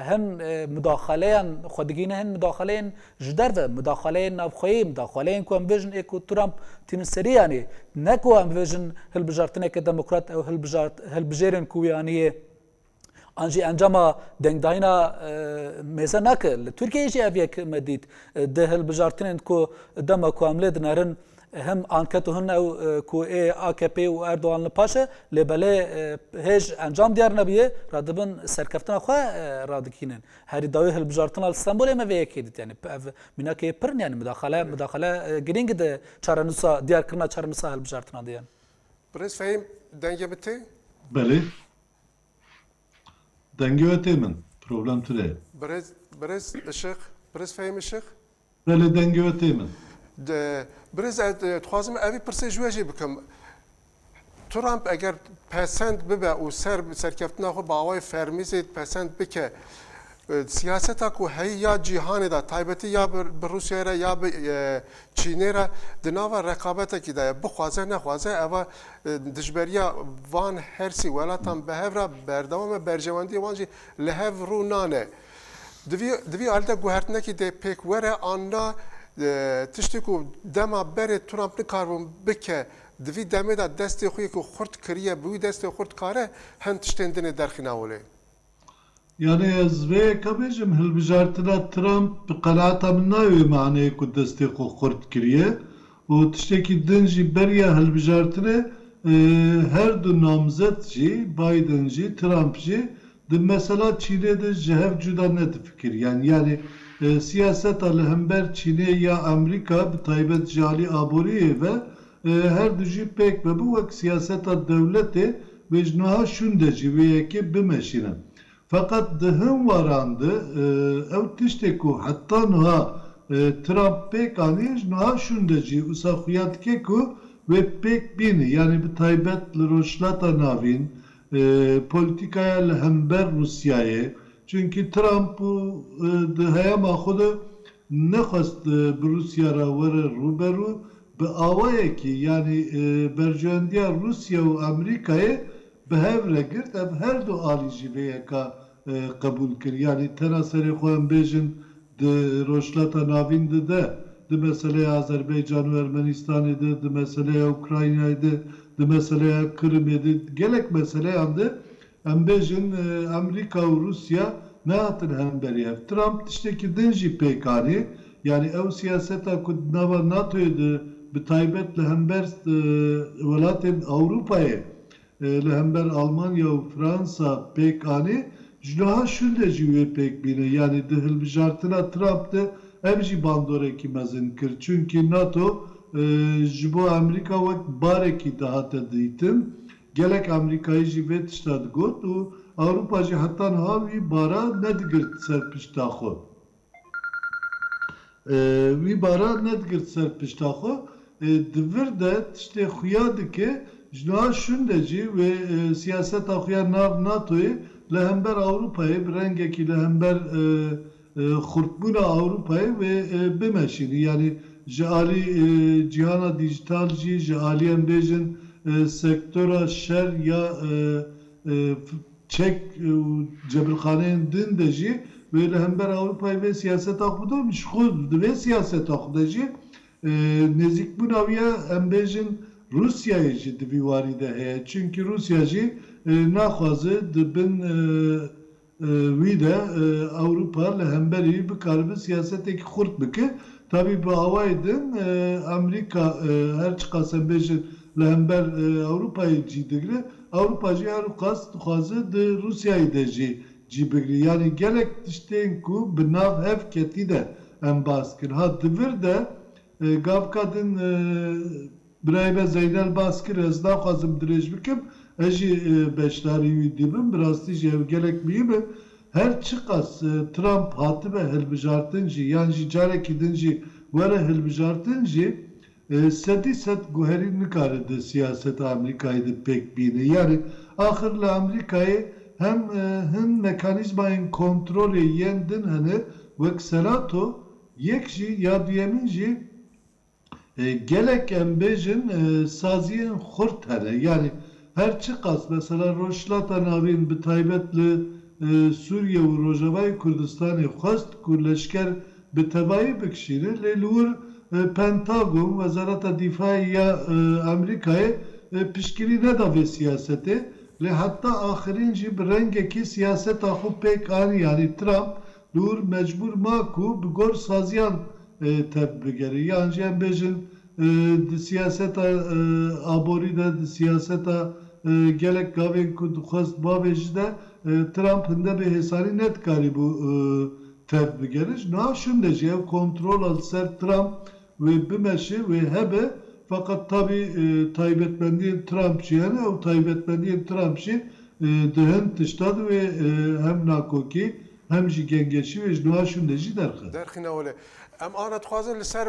hin, e, mudaxaleyan xwe digihîne, hin mudaxaleyên ji derve, mudaxaleyên navxweyî, mudaxaleyên ku em bêjin ê ku Trump tînin serî, yanî ne ku em bêjin hilbijartineke demokrat ew hilbijart-, hilbijêrên ku wî anî ye, an jî encama dengdayîna, e, mêze nake. Li Tirkiyeyê jî ev yek me dît. E, di hilbijartinên ku dema ku em lê dinerin, hem anketo hin ew, e, ku ê A K P û Erdogan li paş e, lê belê, e, hêj encam diyar nebûye, radibin serkeftina xwe, e, radikînin. Herî dawî hilbijartina li Stenbolê me vê yekê dît, yanî ev mînakê pir in, yanî mudaxale, mudaxale, e, girîng di çarenûsa, diyarkirina çarenûsa hilbijartina de ye. Birêz Fehîm, dengê min tê? Belê. Dengê we tê min. Problem tune ye. Birêz, birêz Işık, birêz Fehîm Işık. Belê, dengê we tê min. De, birêz, e, dixwazim evî pirsê ji we jî bikim. Trump eger pesend bibe û ser, serkeftina xwe bi awayê fermî zêd pesend bike, e, siyaseta ku heyî ya cîhanê de, taybetî ya bi, bi Rûsyayê re ya bi, e, Çînê re di nava reqabetekî de ye. Bixwaze nexwaze, eva, e, dijberiya van her sî welatan bi hev re berdewam e, berjewendiyê wan jî li hev rû nane. Di vî, di vî alî de guhertinekî dê pêk were an na, e, tiştê ku dema berê Trump nikaribûn bike, di vî demê de destê xwe yê ku xurt kiriye, bi wî destê xurt kare hin tiştên dinê derxîna holê. Yani ez vê yeka bêjim, hilbijartina Trump bi qenaeta min nayê wê maneyê ku destê xwe xurt kiriye û tiştekî din jî beriya hilbijartinê, e, her du namzet jî, Biden jî, Trump jî, di mesela Çînê de ji hev cuda nedifikir. Yani, yani, e, siyaseta li hember Çînê ya Amerîka, bi taybet ji alî aboriyê ve, e, her du jî pêk vebû wek siyaseta dewletê, wê ji niha şûn de jî wê yekê bimeşînin. Feqet di hin waran de, e, ew tiştê ku heta niha, e, Trump pêk anî, ji niha şûn de jî wisa xuya dike ku wê pêk bîne. Yanî bi taybet li Rojhilata Navîn, e, polîtîkaya li hember Rûsyayê. Çunkî Trump û, e, di heyama xwe de nexwest, e, bi Rûsya re were rûberû, bi awayekî, yanî, e, berjewendiya Rûsya û Amerîkayê bi hev re girt, ev her du alî jî vê yeka, e, qebûl kir. Yanî tena serê xwe em bêjin di Rojhilata Navîn de, de, di meseleya Azerbaycan û Ermenistanê de, di meseleya Ukraynayê de, di meseleya Kirimê de, gelek meseleyan de em bêjin, e, Amerîka û Rûsya nehatin hemberî hev. Trump tiştekî din jî pêk anî. Yanî ew siyaseta ku di nava NATOyê de bi taybet li hember, e, welatên Ewropayê, e, li hember Almanya û Fransa pêk anî, ji niha şûn de jî wê pêk bîne. Yanî di hilbijartina Trump de ev jî bandorekî mezin kir. Çunkî NATO, e, ji bo Amerîka wek barekî dihate dîtin. Gelek Amerîkayî jî vê tişta digot û Ewropa jî heta niha wî bara nedigirt ser pişta xwe. E, wî bara nedigirt ser pişta xwe. E, di vir de tiştê xuya dike, ji niha şûn de jî wê, e, siyaseta xuya nav NATOyê li hember Ewropayê, bi rengekî li hember, e, e, xurtbûna Ewropayê wê, e, bimeşînî. Yanî ji alî, e, cîhana dîjîtal jî, ji alî em bêjin, e, sektora şer ya, e, e, f-, çek û cebirxaneyên din de jî wê li hember Ewropayê vê siyaseta xwe bidom, ji xwe di vê siyaseta xwe de jî, e, nêzîkbûna wî ya, em bêjin, Rûsyayê jî di vî warî de heye. Çimkî Rûsya jî, e, naxwaze di bin, e, e, wî de, e, Ewropa li hemberî wî bikaribe siyasetekî xurt bike. Tabî bi awayê din, e, Amerîka, e, her çiqas em bêjin li hember, e, Ewropayê cî digre, Ewropa jî her wiqas dixwaze di Rûsyayê de jî cî bigre. Yanî gelek tiştên ku bi nav hev ketî de em bas kir. Ha di vir de, e, gavka din, e, birayê me Zeynel bas kir, ez naxwazim dirêj bikim, ez jî, e, beşdarî wî dibim, bi rastî jî ew gelek muhîm e. Her çiqas, e, Trump hatibe hilbijartin jî, yan jî carekî din jî were hilbijartin jî, e, sedî sed guherî nikare di siyaseta Amerîkayê de pêk bîne. Yanî axir li Amerîkayê hem, e, hin mekanîzmayên kontrolê yên din hene, wek Senato, yek jî ya duyemîn jî, e, gelek em bêjin, e, saziyên xurt hene. Yanî her çiqas mesela Rojhilata Navîn bi taybet li, e, Sûriye û Rojavayê Kurdistanê xwest ku leşker bi tevayî bikişîne, lê li wir, e, Pentagon, Wezareta Dîfaê ya, e, Amerîkayê, e, piştgirî neda vê siyasetê. Lê heta axirîn jî bi rengekî siyaseta xwe pêk anî, yanî Trump li wir mecbûr ma ku bi gor saziyan, e, tev bigere. Yan jî em bêjin, e, di siyaseta, e, aborî de, di siyaseta, e, gelek gavên ku dixwest bavêjî de, e, Trump hinde bê hêsanî nedikarîbû, e, tev bigere. Ji niha şûnde jî ev kontrola li ser Trump wê bimeşe, wê hebe. Feqet tabî, e, taybetmendiyên Trump jî hene. Ew taybetmendiyên Trump jî, e, di hin tişta de wê, e, hem nakokî hem jî gengeşî wê ji niha şûnde jî derxe. Derxîne wele. Em ana dixwazin li ser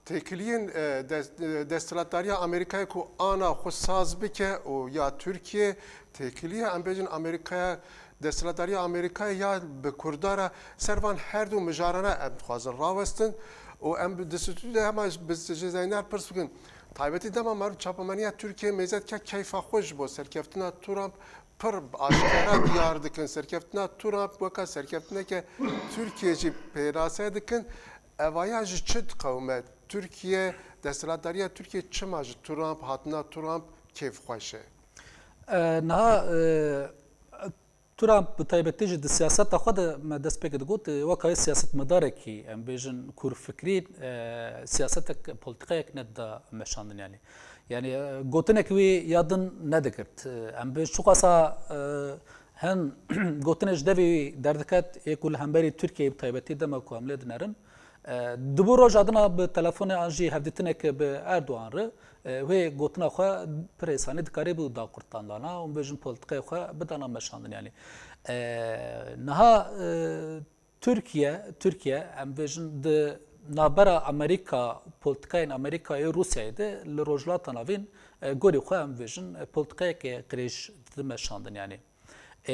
têkiliyên, e, des-, e, desthilatdariya Amerîkayê ku ana xwe saz bike û ya Tirkiye, têkiliya, em bêjin, Amerîkaya, desthilatdariya Amerîkayê ya bi Kurda re, ser van her du mijarana em dixwazin rawestin û em bi, di stûdyoyê de hema bi, ji Zeynel pirs bikin. Taybetî dema meriv çapemeniya Tirkiye mêze dike keyfa xwe ji bo serkeftina Trump pir aşkera diyar dikin. Serkeftina Trump weka serkeftineke Tirkiye jî pênase dikin. Evaya ji çi diqewime? Tirkiye, desthilatdariya Tirkiye çima ji Trump, hatina Trump kêfxweş e? E, niha, e, Trump bi taybetî jî di siyaseta xwe de me dest pê digot, e, weka wê siyasetmedarekî, em bêjin, kûrfikrî, e, siyasetek, polîtîkayek nedida meşandin, yanî. Yanî, e, gotinek wî ya din nedigirt. E, em bê çiqasa, e, hin gotinê ji devê wî derdiket, ê ku li hemberî Tirkiyeyê bi taybetî dema ku em lê dinerin, e, di bo roja din a bi telefonê an jî hevdîtineke bi Erdogan re, e, wê gotina xwe pir hêsanî dikarîbû da kurtandana û bêjin polîtîkayê xwe bidana meşandin, yanî. E, niha, e, Tirkiye, Tirkiye, em bêjin di navbera Amerîka, polîtîkayên Amerîkayê û Rûsyayê de li Rojhilata Navîn, e, gorî xwe em bêjin, e, polîtîkayeke qirêj dide meşandin, yanî. E,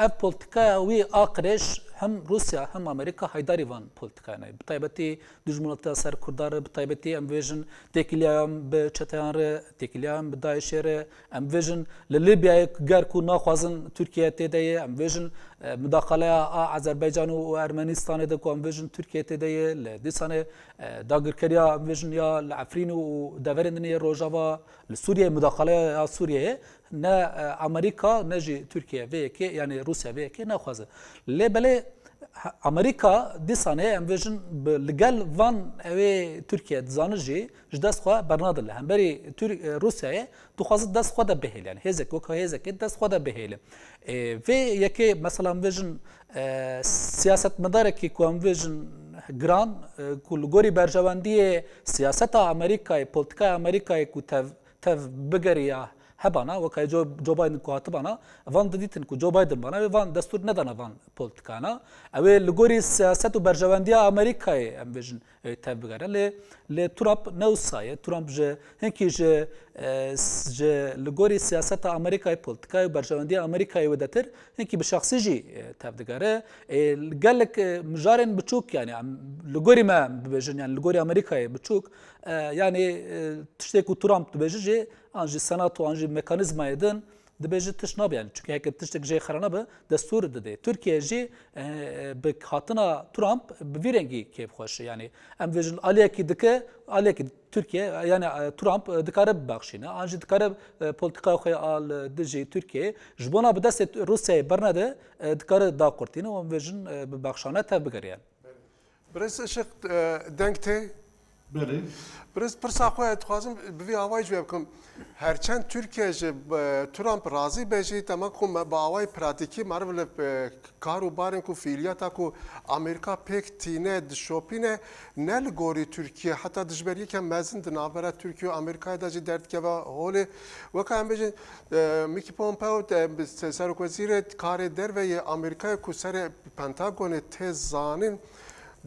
ev polîtîkaya wî a qirêj hem Rûsya hem Amerîka heydarî van polîtîkayan e. Bi taybetî dijminatiya ser Kurdan re, bi taybetî em bêjin têkiliyayan bi çeteyan re, têkiliyayan bi DAIŞê re, em bêjin li Lîbyayê ger ku naxwazin Tirkiye tê de ye, em bêjin, e, mudaxaleya a Azerbaycan û Ermenistanê de ku em bêjin Tirkiye tê de ye, li dîsanê, e, dagirkeriya em bêjin ya li Efrînê û deverên din yê Rojava, li Sûriyeyê, mudaxaleya ya Sûriyeyê, ne, e, Amerîka ne jî Tirkiye vê yekê, yanî Rûsya vê yekê naxwaze. Lê belê he-, Amerîka dîsanê em bêjin bi, li gel van ewê Tirkiye dizane jî ji dest xwe bernade li hemberî Tir-, e, Rûsyayê dixwaze dest xwe de bihêle. Yanî hêzek, weka hêzekê dest xwe de bihêle. E, vê yekê mesela em bêjin, e, siyasetmedarekî ku em bêjin giran, e, ku li gorî berjewendiyê siyaseta Amerîkayê, polîtîkaya Amerîkayê ku tev tev bigeriya hebana, weka Joe, Joe Biden ku hatibana, van didîtin ku Joe Biden bana, wê van destûr nedana van polîtîkana. Ew ê li gorî siyaset û berjewendiya Amerîkayê, em bêjin, e, tev bigere. Lê, lê Trump ne wisa ye. Trump ji, hinkî ji, e, s-, ji li gorî siyaseta Amerîkayê, polîtîkayê û berjewendiya Amerîkayê wêdetir, hinkî bi şexsî jî, e, tev digere. E, gelek, e, mijarên biçûk, yanî, em, li gorî me bibêjin, yanî li gorî Amerîkayê biçûk, e, yanî, e, tiştê ku Trump dibêje jî, an jî Senato, an jî mekanîzmayê din, Dibêje tişt nabe, yani, çünkü heke tiştek jê xera nabe, destûr dide. Tirkiye jî, e, e, bi hatina Trump bi vî rengî kêfxweş e. Yani, em dibêjin aliyekî dike, aliyekî Tirkiye, yani, e, Trump, e, dikare bibexşîne. An jî dikare, e, politikaya xwe ya li dijî Tirkiyeyê. Ji bona bi destê Rûsyayê bernede, e, dikare daqurtîne û em dibêjin, e, bi bexşane tevbigere, yani. Birêz Işık, e, deng tê? Belê. Birêz, pirsa xwe dixwazim bi vî awayî ji we bikim. Herçend Tirkiye ji, e, Trump razî be jî, dema ku me bi awayî pratîkî meriv li, e, kar û barên ku fiîliyata ku Amerîka pêk tîne, dişopîne, ne li gorî Tirkiye, heta dijberiyeke mezin di navbera Tirkiye û Amerîkayê de jî derdikeve holê. Weka em bêjin, e, Mike Pompeo, e, bi se-, serokwezîrê karê derve yê Amerîkayê ku serê Pentagonê tê zanîn,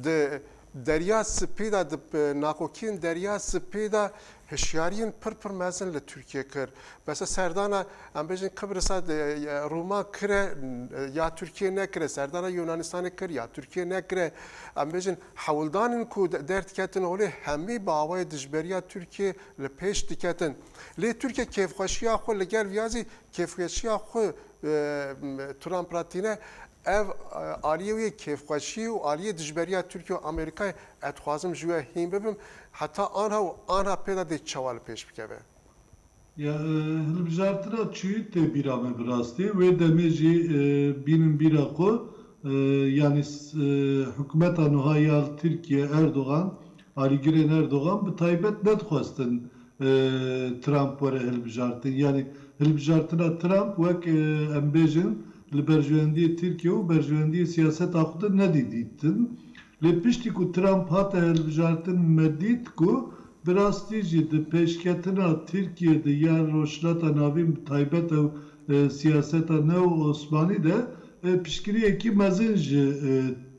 di Derya Spî de, di, e, nakokiyên Derya Spî de hişyariyên pir pir mezin li Tirkiye kir. Mesela serdana, em bêjin Kibrisa de, e, Rûma kire, e, ya Tirkiye nekire, serdana Yunanistanê kir ya Tirkiye nekire. Em bêjin hewldanên ku de-, derdiketin holê hemî bi awayê dijberiya Tirkiye li pêş diketin. Lê Tirkiye kêfxweşiya xwe li gel viya zî kêfxweşiya xwe, e, Trump re tîne. Ev, e, aliyê wê kêfxweşî û aliyê dijberiya Tirkiye û Amerîkayê ez dixwazim ji we hîn bibim. Heta anha û anha pê de dê çawa li pêş bikeve? Ya, e, hilbijartina çûyî tê bîra me bi rastî. Wê demê jî, e, bînin bîra xwe, e, yanî s-, e, hikûmeta nuha ya li Tirkiye, Erdogan, alîgirên Erdogan bi taybet nedixwestin, e, Trump were hilbijartin. Yanî hilbijartina Trump wek, e, em bêjin li berjewendiyê Tirkiye û berjewendiyê siyaseta xwe de nedî dîtin. Lê piştî ku Trump hate hilbijartin me dît ku bi rastî jî di pêşketina Tirkiye de ya Rojhilata Navîn bi taybet ew, e, siyaseta neo Osmanî de, e, piştgiriyekî mezin ji, e,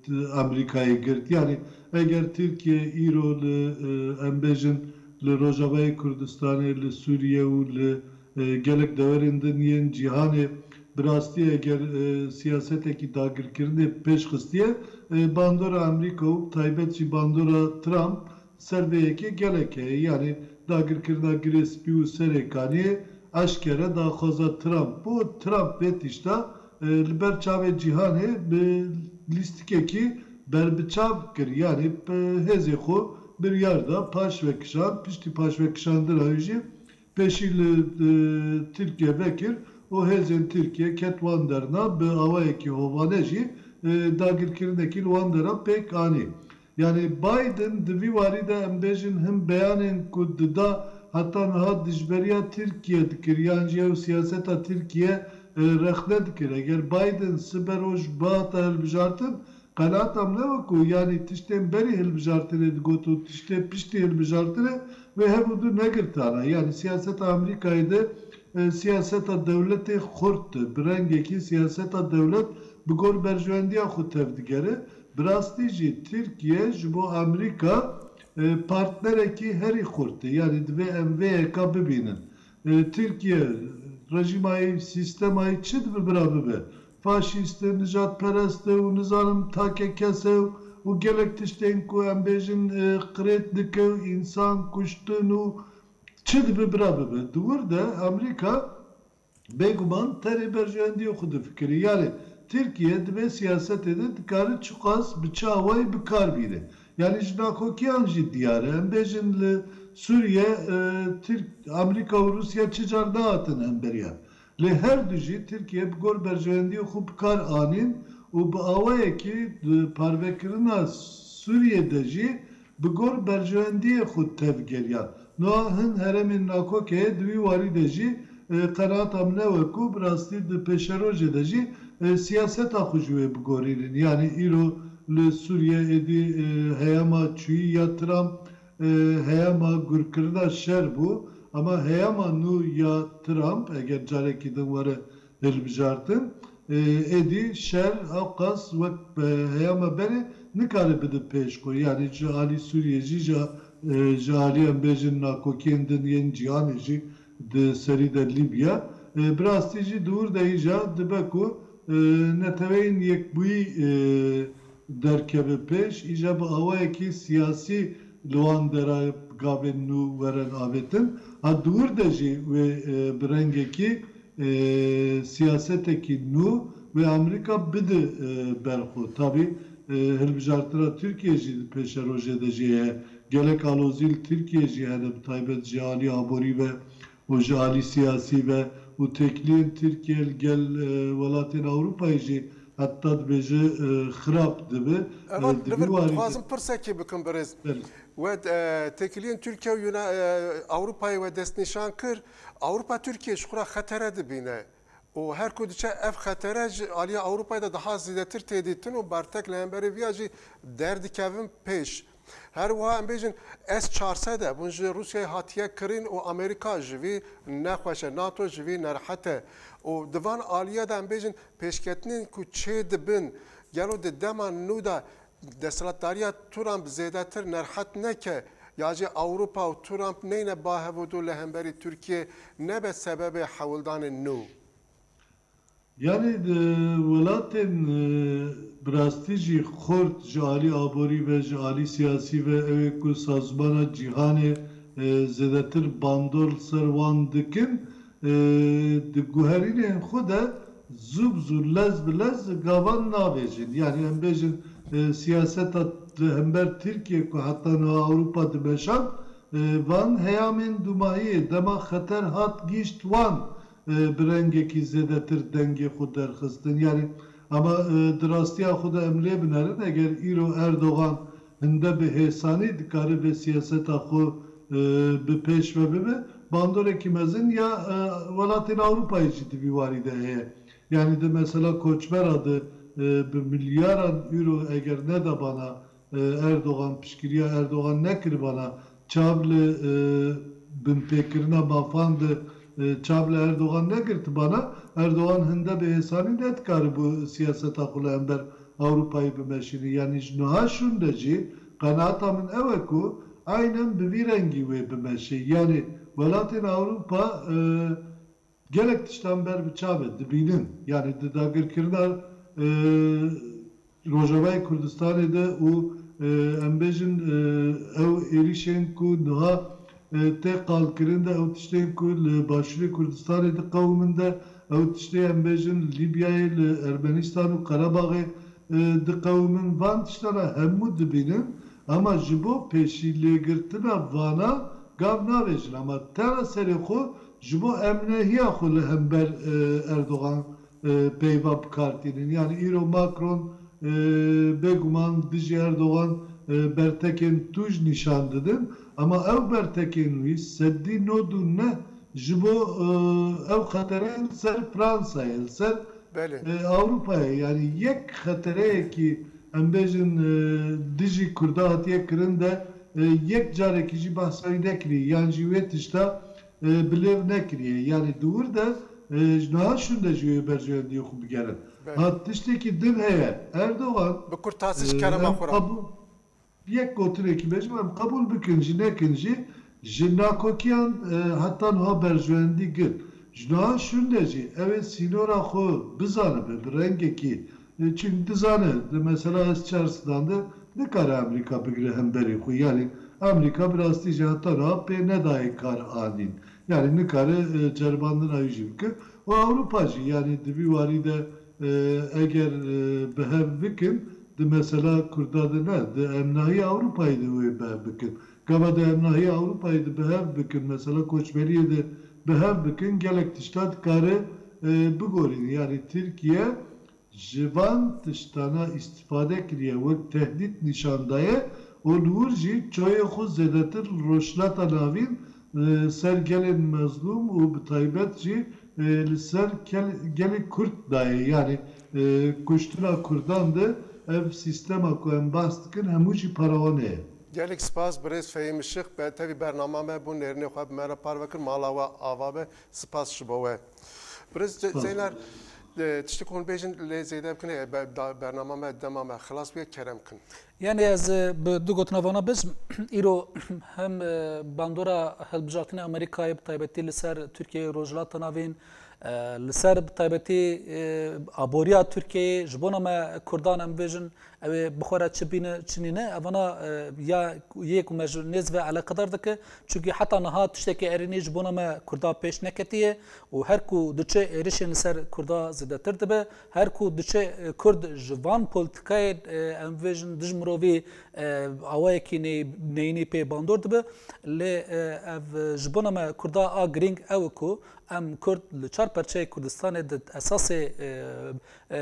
t-, Amerîkayê girt. Yanî eger Tirkiye îro li, e, em bêjin li Rojavayê Kurdistanê, li Sûriye û li, e, gelek dewerên din yên cîhanê bi rastî eger, e, siyasetekî dagirkirinê pêş xistiye, e, bandora Amerîka û bi taybet jî bandora Trump ser vê yekê gelek heye. Yanî dagirkirina Girê Spî û Serê Kaniyê eşkere daxwaza Trump bû. Trump vê tişta, e, li ber çavê cîhanê bi lîstikekî berbiçav kir. Yanî bi hêzê xwe biryar da, paşvekişand, piştî paşvekişandina wî jî pêşî li, e, Tirkiye vekir û hêzên Tirkiye ket wan derna, bi awayekî hovane jî, e, dagirkirinekî li wan dera pêk anî. Yanî Biden di vî warî de em bêjin him beyanên ku dida heta niha dijberiya Tirkiye dikir, yan jî ew siyaseta Tirkiye, e, rexne dikir. Eger Biden sibe roj bihata hilbijartin, qenatam ne wekû, yanî tiştên berî hilbijartinê digot û tiştê piştî hilbijartinê wê hev û du negirtana. Yanî siyaseta Amerîkayê de, e, siyaseta dewletê xurt e. Bi rengekî siyaseta dewlet bi gor berjewendiya xwe tevdigere. Bi rastî jî Tirkiye ji bo Amerîka, e, partnerekî herî xurt e. Yanî divê em vê yeka bibînin. E, Tirkiye rejîmayê, sîstemayê çi dibe bira bibe. Faşîst e, nijadperest e û nizanim take kes e û gelek tiştên ku em bêjin, e, qirêt dike û însan kuştin û çi dibe bira bibe. Di wir de Amerîka bêguman tenê berjewendiyê xwe difikirî. Yanî Tirkiye di vê siyasetê de dikare çiqas bi çi awayî bi kar bîne. Yanî ji nakokiyan jî diyar e. Em bêjin li Sûriye, e, Tirk, Amerîka û Rûsya çi car nehatin hemberiyan. Lê her du jî Tirkiye bi gor berjewendiyê xwe bi kar anîn û bi awayekî di parvekirina Sûriyê de jî bi gor berjewendiyê xwe tevgeriyan. Niha hin herêmên nakokê di wî warî de jî, e, qenatam ne wekû bi rastî di pêşerojê de jî, e, siyaseta xwe ji wê bigorînin. Yanî îro li Sûriye êdî, e, heyama çûyî ya Trump, e, heyama gurkirina şer bû. Ama heyama nû ya Trump, eger carekî din were hilbijartin, e, êdî şer ewqas wek, e, heyama berê nikare bide pêş xwe. Yanî ji alî Sûriyê jî, ji, e, ji alî em bêjin nakokiyên din yên cîhanê jî di serî de Lîbya. E, bi rastî jî di wir de îja dibe ku, e, Neteweyên Yekbûyî, e, derkeve pêş, îja bi awayekî siyasî li wan dera gavên nû werin avêtin. Ha di wir de jî wê, e, bi rengekî, e, siyasetekî nû wê Amerîka bide, e, ber xwe. Tabî, e, hilbijartina Tirkiyê jî di pêşerojê de jî heye. Gelek alozî li Tirkiyê jî hene, bi taybet ji alî aborî ve û ji alî siyasî ve û têkiliyên Tirkiye li gel, e, welatên Ewropayê jî heta dibêje, e, xirab dibe. Eva, e, di vî warî de dixwazim pirsekê bikim birêz. Belê. We, e, têkiliyên Tirkiye û Yuna-, e, Ewropayê we destnîşan kir. Ewropa Tirkiye ji xwe re xetere dibîne. Û her ku diçe ev xetere ji aliya Ewropayê de daha zêdetir tê dîtin û bertek li hemberî viya jî derdikevin pêş. Her wiha em bêjin S çar sed e, hûn ji Rûsyayê hatiye kirin û Amerîka ji vî nexweş e, nato ji vî nerehet e. Û di van aliya de em bêjin pêşketinên ku çê dibin, gelo di dema nû de desthilatdariya Trump zêdetir nerehet neke, ya jî Ewropa û Trump neyne ba hevûdû li hemberî Tirkiye nebe sebebê hewldanên nû? Yanî di welatên, e, bi rastî jî xurt ji alî aborî ve, ji alî siyasî ve, ew ê ku sazmana cîhanê, e, zêdetir bandor li ser wan dikin, e, di guherînên xwe de zû bi zû, lez bi lez gavan navêjin. Yanî em bêjin, e, siyaseta li hember Tirkiye ku heta niha Ewropa dimeşand, e, van heyamên dumahiyê dema xeter hat gihîşt wan, e, bi rengekî zêdetir dengê xwe derxistin. Yanî, ama, e, di rastiya xwe de em lê binerin, eger îro Erdogan hinde bi hêsanî dikare vê siyaseta xwe, e, bi pêş ve bibe, bandorekî mezin ya, e, welatên Ewropayê jî di vî warî de heye. Yanî di mesela koçbera de, e, bi milyaran euro eger nedabana, e, Erdogan, piştgiriya Erdogan nekiribana, çav li, e, binpêkirina mafan de, e, çav li Erdogan negirtibana, Erdogan hinde bi hêsanî nedikaribû siyaseta xwe li hember Ewropayê bimeşîne. Yanî ji niha şûn de jî qenaeta min ew e ku aynen bi vî rengî wê bimeşe. Yanî welatên Ewropa, e, gelek tiştan ber bi çav e, dibînin. Yanî di dagirkirina, e, Rojavayê Kurdistanê de û, e, em bêjin, e, ew êrîşên ku niha, e, tê qalkirin de, ew tiştên ku li Başûrê Kurdistanê diqewimin de, ew tiştê em bêjin li Lîbyayê, li Ermenistan û Qerebaxê, e, diqewimin, van tiştana hemû dibînin, ama ji bo pêşîlêgirtina vana gav navêjin, ama tera serê xwe ji bo emnehiya xwe li hember, e, Erdogan, e, peyva bi kar tînin. Yanî îro Macron, e, bêguman dijî Erdogan, e, bertekên tûj nîşan didin, ama ew bertekên wî sedî nod û neh ji bo, e, ew xetereyên li ser Fransayê, li ser, Belê. e, Ewropayê, yanî yek xetereyekî, em bêjin, e, dijî Kurda hatiye kirin de, e, yek carekî jî behsa wî nekiriye, yan jî wê tişta, e, bilêv nekiriye. Yanî di wir de, e, ji niha şûn de jî wê berjewendiyê xwe bigerin. Belê. Ha, tiştekî din heye. Erdogan, Bi kurtasî ji e, kerema em xwe re. qebûl, yek gotinekî bêjim, em qebûl bikin jî nekin jî, ji nakokiyan, e, heta niha berjewendî girt. Ji niha şûn de jî ew ê sînora xwe bizanibe bi rengekî, e, çim dizane, di mesela S çar sedan de nikare Amerîka bigire hemberî xwe. Yanî Amerîka bi rastî jî heta niha pê nedayê kar anîn. Yanî nikare, e, ceribandina wî jî bike. Û Ewropa jî, yanî di vî warî de, e, eger, e, bi hev bikin, di mesela Kurda de ne, di emnahiya Ewropayê de wê bi hev bikin. Gava di emnahiya Ewropayê de bi hev bikin, mesela koçberiyê de bi hev bikin, gelek tişta dikare, e, bigorîne. Yanî Tirkiye ji van tiştana îstîfade kiriye, wek tehdît nîşan daye û li wir jî çoyê xwe zêdetir li Rojhilata Navîn, e, ser gelên mezlûm û bi taybet jî, e, li ser kel-, gelê Kurd daye. Yanî, e, kuştina Kurdan de ev sîstema ku em behs dikin hemû jî para wan heye. Gelek spas birêz Fehîm Işık, be tevî bernama me bû, nêrînê xwe bi me re parve kir, mala we ava be, spas ji bo we. Birêz Ce-, Spas. Zeynar, e, tiştê ku hûn bêjin lê zêde bikin, e, be-, da-, bernama me, dema me xilas bûye, kerem kin. Yani ez, e, bi du gotina vana bêjim, îro hem, e, bandora hilbijartinê Amerîkayê bi taybetî li ser Tirkiyeyê, Rojhilata Navîn, E, li ser bi taybetî, e, aboriya Tirkiyeyê ji bona me Kurdan em bêjin, ew ê bi xwe re çi bîne, çi nîne, evana, e, ya yê ku me ji nêz ve eleqedar dike, çunkî heta niha tiştekî erênî ji bona me Kurda pêş neketiye û her ku diçe êrişên li ser Kurda zêdetir dibe, her ku diçe, e, Kurd ji van polîtîkayên, e, em bêjin dij mirovî, e, awayekî nê-, neyînî pê bandor dibe. Lê, e, ev, e, ji bona me Kurda a girîng ew e ku em Kurd li çar perçeyê Kurdistanê di esasê, e, e,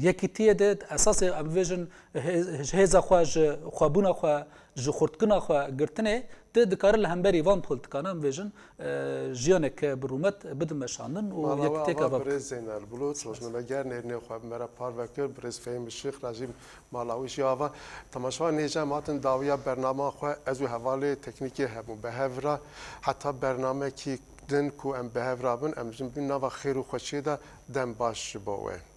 yekîtiyê de, di esasê em bêjin hê-, hêza xwe ji xwebûna xwe, ji xurtkirina xwe girtinê, tê dikare li hemberî van polîtîkan em bêjin, e, jiyaneke bi rûmet bidin meşandin û Mala we yekîtiyeke ava ava birêz Zeynel Bulut, rojnameger nêrînê xwe bi me re parve kir, birêz Fehîm Işîq re jî mala wî jî ava. Temaşevan hêja em hatin dawiya bernama xwe, ez û hevalê teknîkê hebûn bi hev re. Heta bernamekî din ku em bi hev re bin, em jin bin nava xêr û xweşiyê de dem baş ji bo we.